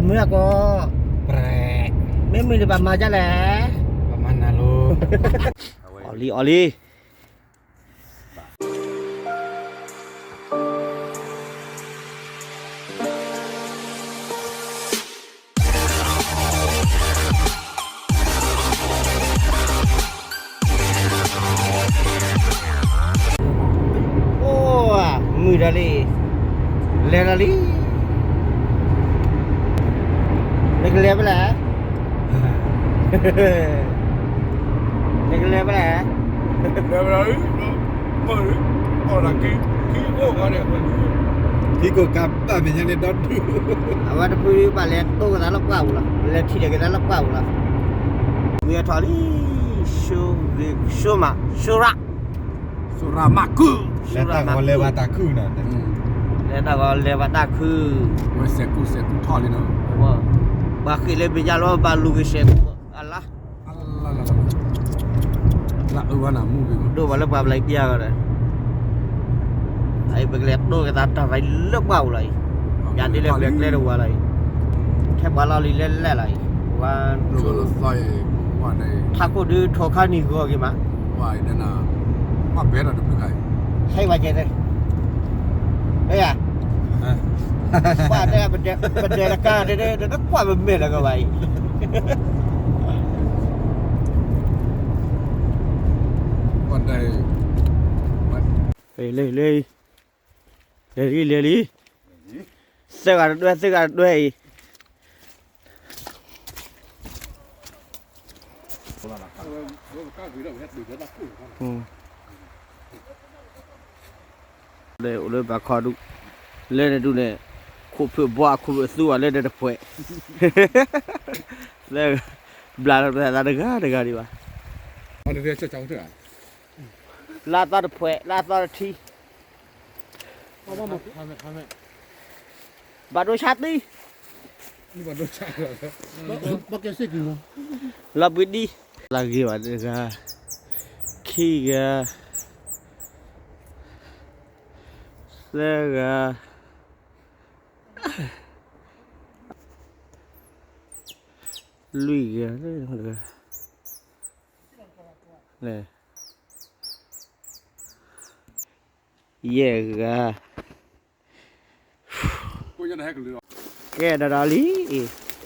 မုၢ်အကီၢ်, မ့ၢ်မုၢ်ဒီးဘၣ်မၤဒ်လဲၣ်, ဘၣ်မၤနၤလီၤ, အီၣ်လံ အီၣ်လံ. အိၣ်, မုာ်ဒီးလံ, လဲၤဒီးလံ, နကလဲၤဖဲလဲၣ်, နကလဲၤဖဲလဲၣ်, လဲၤဖဲလဲၣ်, မ့ၢ်, အီၣ်ဒီးက့ၤ, က့ၤအိၣ်ဃီန့ၣ်, က့ၤကိးကးဘၣ်မဲာ်ညါန့ၣ်ဒီဒူၣ်, အဝဲတဖုဘၣ်လဲၤတိၢ်ကသးလၢပှၢ်ပူၤလီၤ, လဲၤထံၣ်ဒီးကသးလၢပှၢ်ပူၤလီၤ, မုၢ်ထီၣ်လံ, ဆိမး, ဆိရၣ်, ဆိရၣ်မၤခုၣ်, လဲၤတၢ်ဂီၤလဲၤဘၣ်တၢ်ခုၣ်နီၤ, လဲၤတၢ်ဂီၤလဲၤဘၣ်တၢ်ခုၣ်, ဝဲစဲးကူစဲးကူထီၣ်လံနီၤ, ပှၤဃ့လၢဘ့ၣ်ညါလီၤ ဘၣ်လူၤက့ၤစဲးကူအလါ လၢအဝဲနမူၣ်ဂ့ၤမး ဒိၣ်ပှၤလၢပှၤဘျါကံအဂီၢ်ဒီး, အအံၤပကလဲၤတိၢ်ကသးတၢ်ရၤလၢပှၢ်ပူၤလီၤအံၤ, ယၤဒ်လၢပျဲကျဲတဝၤလီၤအံၤ, ထဲပှၤလီၤလံလဲၣ်လဲၣ်လီၤအံၤ, ဝါ, ထးခိၣ်ဒုးထိးခါနံၤဂီၤက့ၤမး, ဟဲဝဲကဲ, မ့ၢ်ယၤ, ပှၤတဲ ပဒဲတကါတဲ တကွၢ်ပမဲာ်လၢကဘၣ်အံၤ, လဲၤ, လဲၤလံ, လဲၤလံ, သၢဂၤတဒွဲၣ် သၢဂၤတဒွဲၣ်အံၤ, အိၣ်လၢပှၤခီဒူၣ်, လၢန့ၣ်ဒူၣ်န့ၣ်, ခိၣ်ဖျၢၣ်ဘီ ခိၣ်ဖျၢၣ်သူအီၤလၢန့ၣ်တဖှဲး, လၢ, ဘျးလၢပသးတဂၤတဂၤဒံးဘၣ်, လၢအသီတဖှဲး လၢအသီတထံ ဘၣ်ဒိဆါသံ, လီၤဘှံးဒံ, လၢဂ့ၤဘၣ်တဂၤ, ခံဂၤ, သၢဂၤ, လွံၢ်ဂၤ, ယဲၢ်ဂၤ, ကဲဒီးဒီးလံ,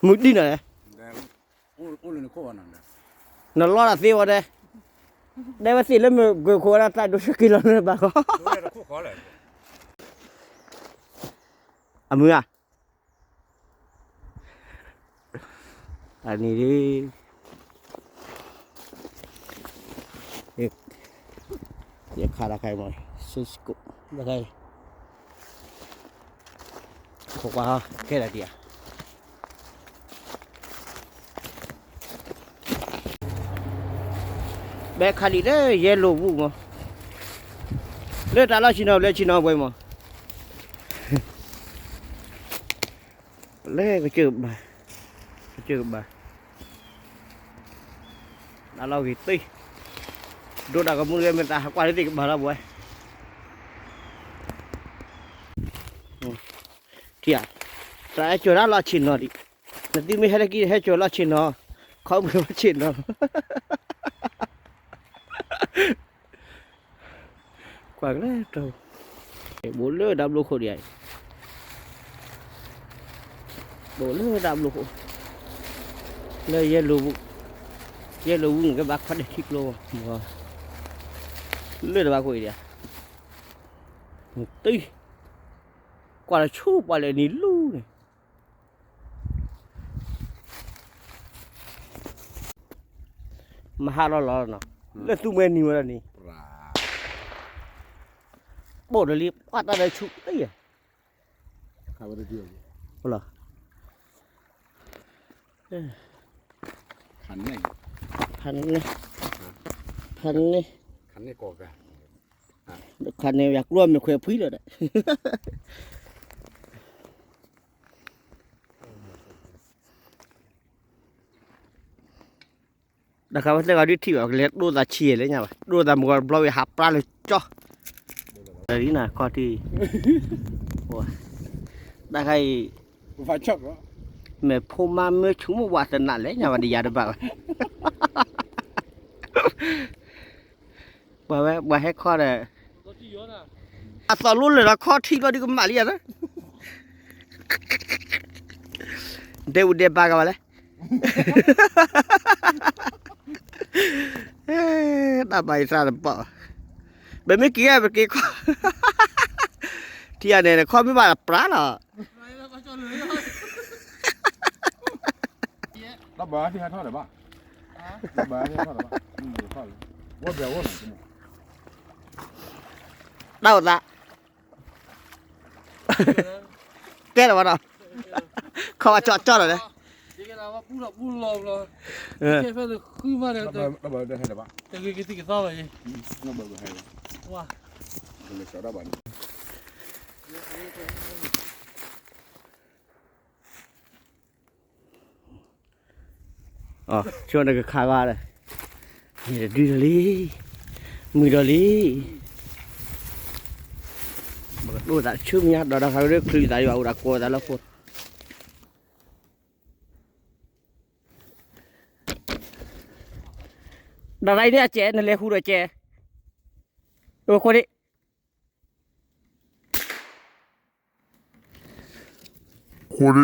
မုၢ်ဒံၣ်နီၤလဲၣ်, နလီတၢ်သ့ဝဲဒဲ, ဒဲဝဲသ့ၣ်လၢမ့ၢ်ဂၢၢ်ခိၣ်ဝဲဒၣ်တၢ်ဒိဆှၢက့ၤလီၤလၢဘၣ်ဃီ, အမုၢ်ဧါ အန့ၣ်ဒ်, ယခါတခါအံၤမ့ၢ် Cisco တခါအံၤ, ခိၣ်ကွၢ်ဟီ ကဲဒၣ်ဒံးဧါ, ဘဲခါဒံးလၢယဲၢ်လိာ်ပူၤမး, လၢတၢ်လီၢ်ဆ့ၣ်နီၤ လၢဆ့ၣ်နီၤပှဲၤမး, လၢကစၢၢ်ကဘၣ်, ကစၢၢ်ကဘၣ်, တၢ်လီၢ်ဂ့ၤသ့, ဒိၣ်တၢ်ကမူၣ်လၢမ့ၢ်တၢ်ဟးကွၢ်လၢသ့ၣ်ကဘၣ်လီၤပှဲၤ, ထံၣ်ဧါ, တၢ်ဟဲကၠီၤတၢ်လီၢ်ဆ့ၣ်နီၤဒံး, နသုမ့ၢ်ဟဲလၢကံ ဟဲကၠီၤလီၢ်ဆ့ၣ်နီၤ, ခီပှဲၤလီၢ်ဆ့ၣ်နီၤ ကွၢ်ကလဲၤတၢ်, ဘိးလၢတၢ်ဘျိခိၣ်ဒံး, ဘိးလၢတၢ်ဘျိခိၣ်, လၢယဲၢ်လိာ်ပူၤ, ယဲၢ်လိာ်ပူၤန့ၣ် ကဘၣ်ခီဒဲးထံကျိ, လၢတဘၣ်ခိၣ်အံၤဒံး, မုၢ်တံၢ်, ကွၢ်လၢဆူပှၤလဲၤနံၤလူၤန့ၣ် မဟါလီၤလီၤနီၤ, လၢသူမှဲနံၤဝဲဒၣ်န့ၣ်, ဘိၣ်ဒီးလံ ပှၤတၢ်ဒီးဆူၣ်တံၢ်ဧါ, လီၤ, ဖးန့ၣ်, ဖးန့ၣ်, ဖးန့ၣ် ယကျိမ့ၢ်ခွဲးဖှံလီၤဒီး တခါဝဲသ့ၣ်ဂၤဒုးထံၣ်ဘၣ် ကလဲၤဒိသးဆံးလၢညါဘၣ် ဒိသးမုၢ်ဂီၤတဘျီဝံၤဟးပြါလၢကၠီ, တၢ်ဒ်နၤခီၣ်ထံး, ပှၤ, တၢ်ခါအံၤ, မဲာ်ဖိမါမၢဆိကမိၣ်ဝးသနာ်လဲၣ် ညါဝဲဒီးယၤတဘၣ်ဝဲ, ပှၤဝဲပှၤဟဲခီဒီး, အသီလိလၢာ်ဒီးခီထံဘျီဒုကမၣ်လံယၤ, ဒဲအိၣ်ဒဲဘါကဘၣ်လဲၣ်, တၢ်ဘၣ်ယသးတပီၢ်, ပမ့ၢ်က့ၤပက့ၤခီ, ထံယၤန့ၣ် ခီမ့ၢ်ဘၣ်ပြးလီၤ, တၢ်ဘၣ်ထံဟဲထီၣ်ဒီးဘၣ်, တၢ်ဘၣ်ထံဟဲထီၣ်ဒီးဘၣ်, ဝဲဘဲဝဲ, တၢ်အိၣ်သး တဲလီၤဘၣ်နီၤ, ခီဘၣ်ကၠီကၠီလီၤလဲၣ်, ဆိနကခးဂီၤဒီး, မ့ၢ်တဒုဒီးလံ, မုာ်ဒီးလံ, ပကဒိၣ်သးဆူမဲာ်ညါ ဒီးတၢ်ခါဒ်ချုးသးယွၤအိၣ်ဒီးကိးသးလၢဖိ, ဒီးတၢ်အံၤန့ၣ်အကဲ နလဲၤဟူဒီးကဲ, အဃိန့ၣ် ဝံၤတု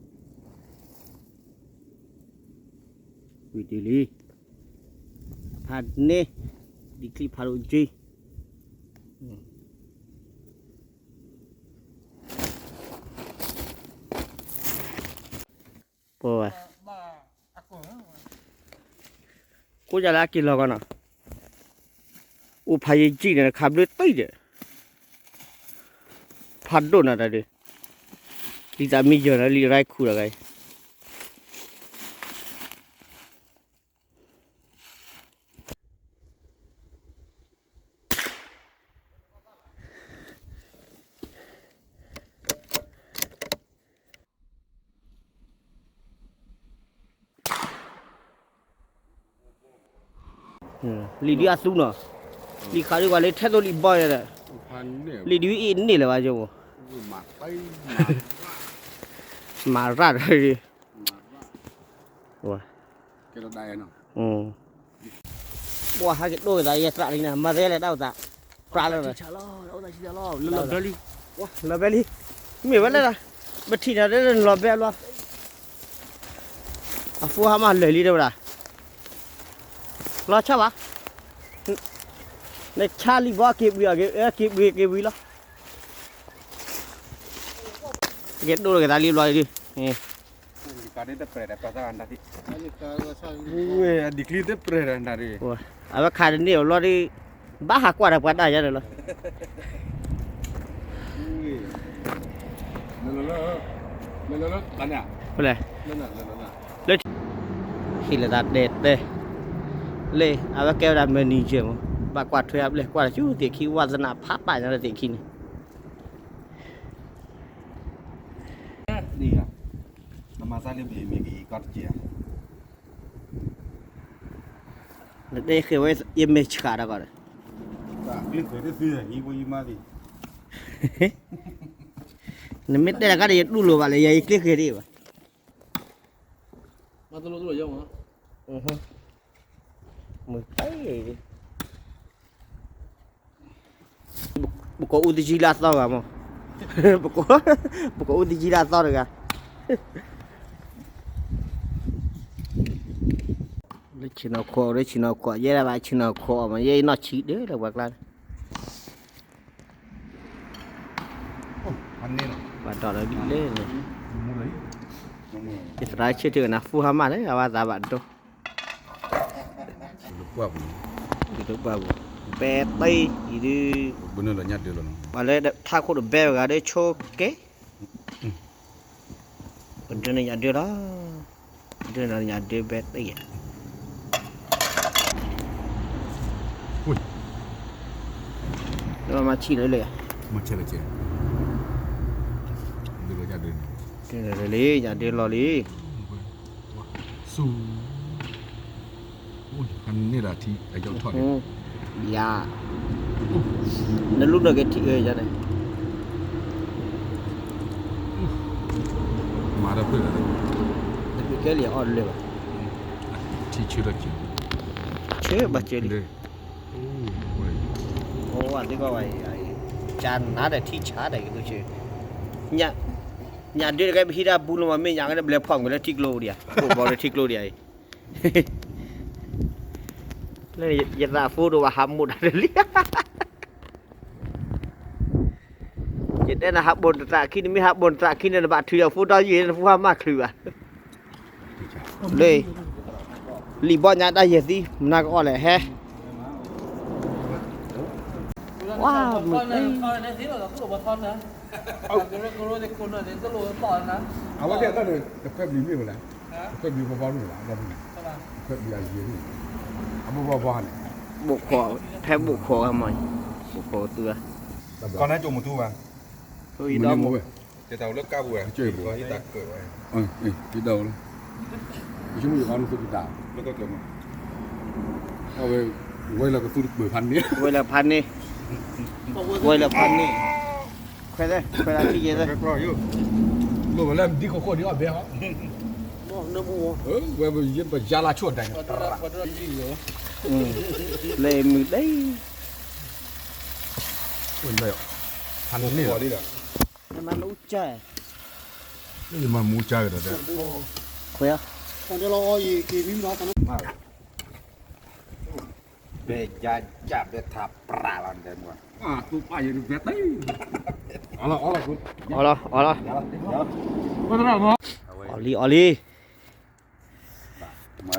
ၤလံ, ဖးန့ၢ်, ဒံချံဖးဒိၣ်က့, ပဝဲ, ကိးယၤလၢအက့ၤလီၤကီးနီၤ, အိၣ်ဖးယံာ်ကံၣ်န့ၣ် ခးဘျုးတံၢ်ဒီး, ဖးဒိၣ်နၤတၢ်ဒုး, လံသးမံယၢၤလၢလံရၢ်ခူဒီးဂၤအံၤ လံာ်ဒုးအသူနီၤ, လံာ်ခးဒုးပှၤလၢထဲသိးလံာ်ဘီယဲဒီး, လံာ်ဒုးအ့ၣ်န့ၢ်လၢၤဘၣ်ယိ, မၤရၣ်ဒီး, ပှၤဟဲက့ၤဒိၣ်က့ၤသးယဲသရၣ်လံန့ၣ် မၤသးလဲၣ်တၢ်အိၣ်သး, ပြးလၢ, လီၤဘဲလံ, မ့ၢ်ဝဲလၢ, ပထံၣ်နၤတဲလၢနလီၤဘဲလီၤ, အဖိဟါမၢ်လၢာ်လံတဲဝဲဒၣ်, လီၤဆၣ်ဘၣ်, နဆါလံဘီက့ၤဘှံးအီၤက့ၤ, က့ၤဘှံးက့ၤဘှံးလီၤ, က့ၤဒိၣ်က့ၤသးလံဘျီဒုး, ဒ်ကျံတပြဲၢ်ဒီး, အဝဲခးတန့ၢ်အလီၤဒုး, ဘၣ်ဟးကွၢ်ဒီးပှၤတၢ်ယါန့ၣ်လီၤ, ဖဲလဲၣ်, လၢ, ဟ့ၣ်လီၤသးတဲတဲ, လၢအဝဲကဲဝဲဒၣ် manager မး, ဘၣ်ကွၢ်ထွဲအပျဲၢ်ကွၢ်ဆူသ့ၣ်ခံ ဝါသနာဖးပာ်ညါလၢသ့ၣ်ခံန့ၣ် နမၤသးလၢဘျ့မ့ၢ်က့ၤကီတက့ၢ်ဧါ, နတဲဃဲၤဝဲယမဲာ်ဆှးတၢ်ကီးဒီး, နမ့ၢ်တဲတၢ်ကါဒီးယတူၢ်လိာ်ဘၣ်လၢယၤယကျ့ဃဲၤဒ်အံၤဘၣ်, မုာ်တၢ်အံၤ ပကိးအူသယံလၢအသီဂၤမး, ပကိးအူသယံလၢအသီတဂၤ, လၢဆ့ၣ်နီၤခိး လၢဆ့ၣ်နီၤခိး ယဲဒၣ်ဘၣ်ဆ့ၣ်နီၤခိးအီၤမး ယဲအံၤနီၢ်ဆံးဒၢလၢပှၤကျါန့ၣ်, ပှၤဒီးလၢလၢန့ၣ်, ယသရၣ်ဆၢထံၣ်ကနၣ် ဖူဟါမၢ်လၢအဝဲသးဘၣ်ဒိ ပှၢ်ပူၤ, ပဲတ့အံၤဒုး, ပှၤလၢထးခိၣ်တဘဲဂၤဒီးဆိကဲ, ပဒုးန့ၢ်ညၣ်ဒုးလီၤ, ပဒုးန့ၢ်ညၣ်ဒုးပဲတ့ဧါ, လၢမၤဆံးလၢလၢ, ဒုးလီၤလံ ညၣ်ဒုးလီၤလံ, ဆူ, န့ၣ်ဒီးထံအယီၣ်ထီၣ်န့ၣ်, ယၤ, နလူၢ်နီၢ်က့ၤထံအၢယၤန့ၣ်, မၤတၢ်ဖုၣ်လီၤ, တဖုၣ်ကဲလံအီၣ်တလၢဘၣ်, ထံဆၢထီၣ်က့ၤ, ဆၢဘၣ်ကဲလံ, အိၣ်ဝဲသ့ၣ်ကီးဝဲ, ကနါဒီးထံဆါဒီးကသူဆၢ, ညၣ်ဒုးတကဲပဟံးတၢ်ပူလီၤမး မ့ၢ်ညၣ်ကဲတဘျဲဖီၣ်မးလၢထံကျိဒံးဧါ, အိၣ်ဘီလၢထံကျိဒံးဧါအံၤ လၢယသးဖိဒိၣ်ဘၣ်ဟးမိၢ်တၢ်တလံ, ယတဲနဟးပိာ်နသးခံန့ၣ် မ့ၢ်ဟးပိာ်နသးခံန့ၣ် နဘၣ်ထုးဒီးဖိဒီယံၤ နဖိဟးမၢ်ချုးဘၣ်, လၢ, လံာ်ဘီညါတၢ်ယဲၢ်သံ မနၤကအီၣ်လဲၣ်ဟဲ, ဝါ, မုၢ်သ့ အဝဲသ့ၣ်အတၢ်န့ၣ် တခွဲဘျံးမ့ၢ်ဝဲလဲၣ်, တခွဲဘျံးဘီဘီမ့ၢ်ဝဲလဲၣ်, တခွဲဘျံးအယဲၢ်, အဘီဘီဘီန့ၣ်, ဘိၣ်ခိး, ဖဲဘိၣ်ခိးဝဲမး, ဘိၣ်ခိးကသူဝဲ, ကီၢ်နါကၠိမတူၢ်ဘၣ်, မ့ၢ်ဝဲ, တၢ်လၢကါပူၤဝဲ, ဟံးတၢ်ကၢၣ်ဝဲ, ဟံးတၢ်ဝဲလီၤ, ယဆိကမိၣ်ယအီနုၣ်သူကတၢ်, လၢကၢၣ်မး, အဝဲ, ဝဲလၢကသူတပၢၢ်ဖးန့ၣ်, ဝဲလၢဖးန့ၣ်, ဝဲလၢဖးန့ၣ်, ခွဲးသဲး ခွဲးသဲးထံယဲၢ်သဲး, လိၣ်ဝဲလၢဒ်ခိၣ်ခိၣ်ဒ်အီၣ်ဘဲဟီ, ဝဲယပယါလၢဆိၣ်ဒၣ်န့ၣ်, လၢမုၢ်ဒဲး, ဖးန့ၣ်လီၤ, မၤမူကၢ်, မၤမူကၢ်ကဒီး, ခွဲး, ဘဲယါယါဘဲထးပြးလီၤန့ၣ်, အီၣ်လီၤ အီၣ်လီၤ, အီၣ်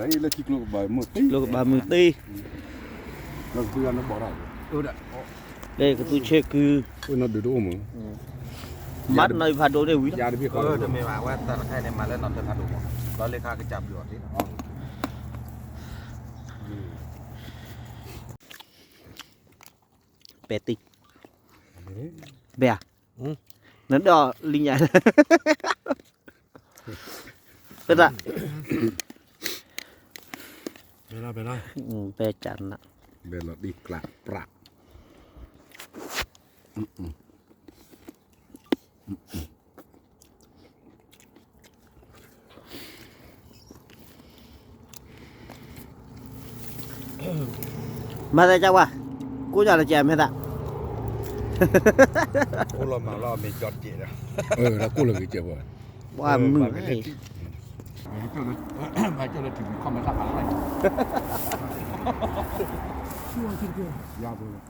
လံ အီၣ်လံ, ကျိကဘၣ်မုာ်သ့, လၢကသူဆဲကု, မၤတနီၤဖးဒိၣ်န့ၣ်ဝံၤ, တမ့ၢ်ဘၣ်ဝဲတၢ်တခါန့ၣ် မၤလၢနီၤတဖးဒိၣ်မး, လီၤလၢခါကစၢ်ဘျုးအီၤသ့, ပဲာ်တံၢ်, ပဲာ်ဧါ, နဒီးလံညါ, ပတၢ်, ပဲာ်နး, မၤသးကဝါ, ကိးညါလၢကဲမဲာ်သး, ကိးလီၤမၤလီၤမ့ၢ်ကၠီတကဲးဒီး, ကိးလီၤဂ့ၤကဲးဘၣ်, ပှၤမုၢ်, ဘၣ်ကၠီလၢထံဘံၣ်ခီၣ်မဲာ်သးဖးလၢ, ယၤဘၣ်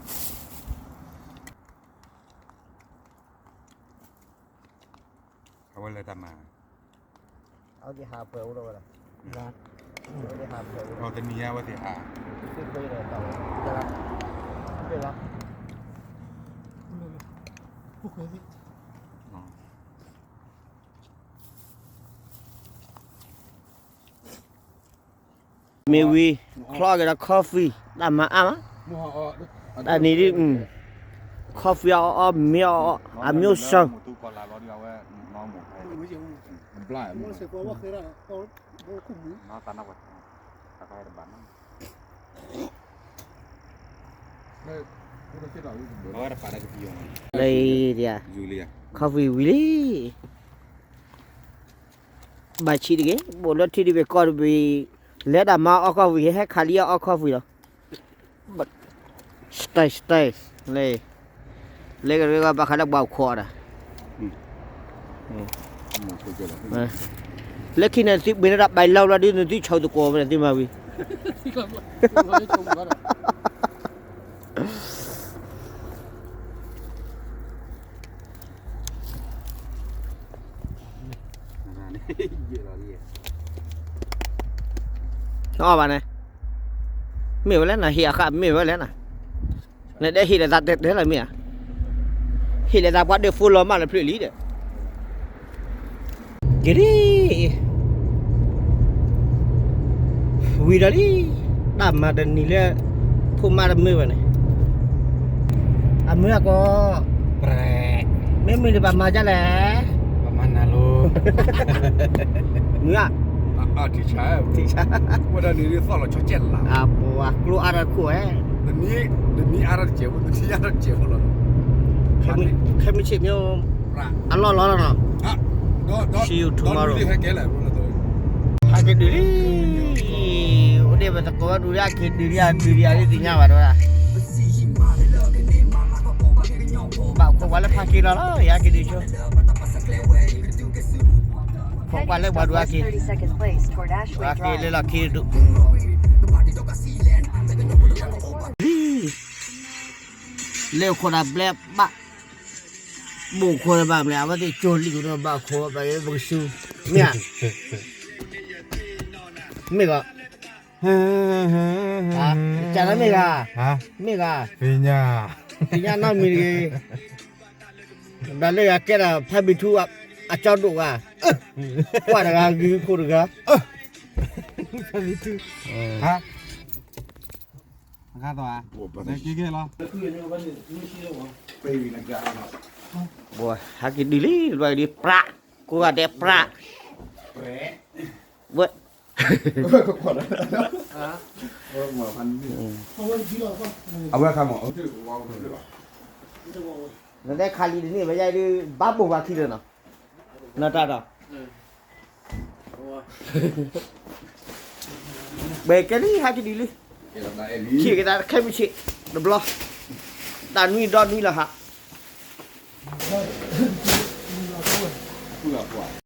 အဝဲလၢတၢ်မၤ, အဝဲသ့ၣ်ဟးဖှဲးအိၣ်ဒီးဝဲဒၣ်, အဝဲသ့ၣ်ဟးဖှဲးအိၣ်, တနံၤညါအဝဲသ့ၣ်ဟး, မ့ၢ်ဝံၤ ချီက့ၤဒီး coffee တၢ်မၤအါမး, တၢ်နံၤဒ် coffee အီၣ်အီၣ် မ့ၢ်အီၣ်အီၣ် အမျိုးစုံ, လၢအံၤဒ် coffee ဝံၤလံ, ဘၣ်ဆံးတဂ့ၤ, ဘိၣ်လၢထံတဘ့ၣ်ကီၢ်တဘ့ၣ်, လဲၤတၢ်မၤအီၣ် coffee ဟဲခးလံအီၣ် coffee လီၤ, style style လၢ, လၢကရၢကဘၣ်ဃးလၢပှၤခိးအီၤဒီး, လၢခံန့ၣ်သုပှ့ၤန့ၢ်တၢ်ဘၣ်လီၤဘျီဒ်နသုဆိသကိးဝဲန့ၣ်သုမၤဝံၤ အီၣ်ဘၣ်န့ၣ်, မ့ၢ်ဝဲလဲၣ်နၤ ဟ့ၣ်အဃၣ်မ့ၢ်ဝဲလဲၣ်နၤ, နဒဲးဟ့ၣ်လီၤသးတဲတဲလီၤမ့ၢ်ဧါ, ဟ့ၣ်လီၤသးပှၤဒၢးဖိလီၤမၢ်လၢဖျၢၣ်လံဒီး က့ၤဒ်အံၤ, ဝံၤဒီးလံ, တၢ်မၤတနံၤလၢ ဖိမါတမုာ်ဘၣ်န့ၣ်, အမုာ်အကီး, မ့ၢ်မုာ်န့ၣ်ဘၣ်မၤဒ်လဲၣ်, မုာ်ဧါ, ထံဆါ ထံဆါ ဝဲဒၣ်န့ၣ်သီၣ်လီၤဆီကဲးလး အပှၤကျိအါထီၣ်တခိၣ်ဝဲ တနံၤအါထီၣ်တစဲးဖိ တနံၤအါထီၣ်တစဲးဖိလီၤ ခဲမုၢ်ဆ့ၣ်မ့ၢ် အလီၢ်လီၤလီၤနီၤ See you tomorrow ဟဲက့ၤဒုးလံ အိၣ်ဒ့ၣ်ပသကိးဝဲဒုးလံ အက့ၤဒုးလံ အဒုးလံအဒုးလံအဒုးသ့ၣ်ညါဘၣ်ဒီး ဘၣ်ခိးပှၤလၢဖးက့ၤလီၤလီၤ ယက့ၤဒုးဆိ ခိးပှၤလၢပှၤဒုးအက့ၤ ပှၤက့ၤလၢလီၢ်ခံဒုး လၢခိးဒၣ်ဘျဲဘၣ် ဘိၣ်ခိးလၢဘၣ်မလဲၣ် အဝဲသ့ၣ်ကၠိလံၤကဒီးဘၣ်ခိးဘၣ်ပကဆူ မ့ၢ်ဧါ မ့ၢ်ဂီၤ ကၢ်နီၣ်မ့ၢ်ဂၤ မ့ၢ်ဂၤ သ့ၣ်ညါနီတမံၤတဂ့ၤ ဒီးလၢယၤကဲဒၣ်ဖးဘံထူ အကၠီဒိၣ်ဂၤ ကွၢ်တဂၤ ဂ့ၤခိၣ်တဂၤ ဖးဘံထူ ဟါ အခါသီဧါ ကဲကဲလီၤ ဟဲက့ၤဒုးလံ လွဲဒုးပြး ကိးဂၤဒဲးပြး ဝဲ အဝဲခါမး နတဲခါလံတန့ၢ်ဝဲယဲဒုး ဘၣ်ဘိၣ်ပှၤခံလၢနီၤ နတၢ်ဒီး ဘဲကဲလံ ဟဲက့ၤဒုးလံ ခံကဒါခဲမုၢ်ဆ့ၣ် တဘျီ တၢ်နွံဒီနွံလီၤဟး တၢ်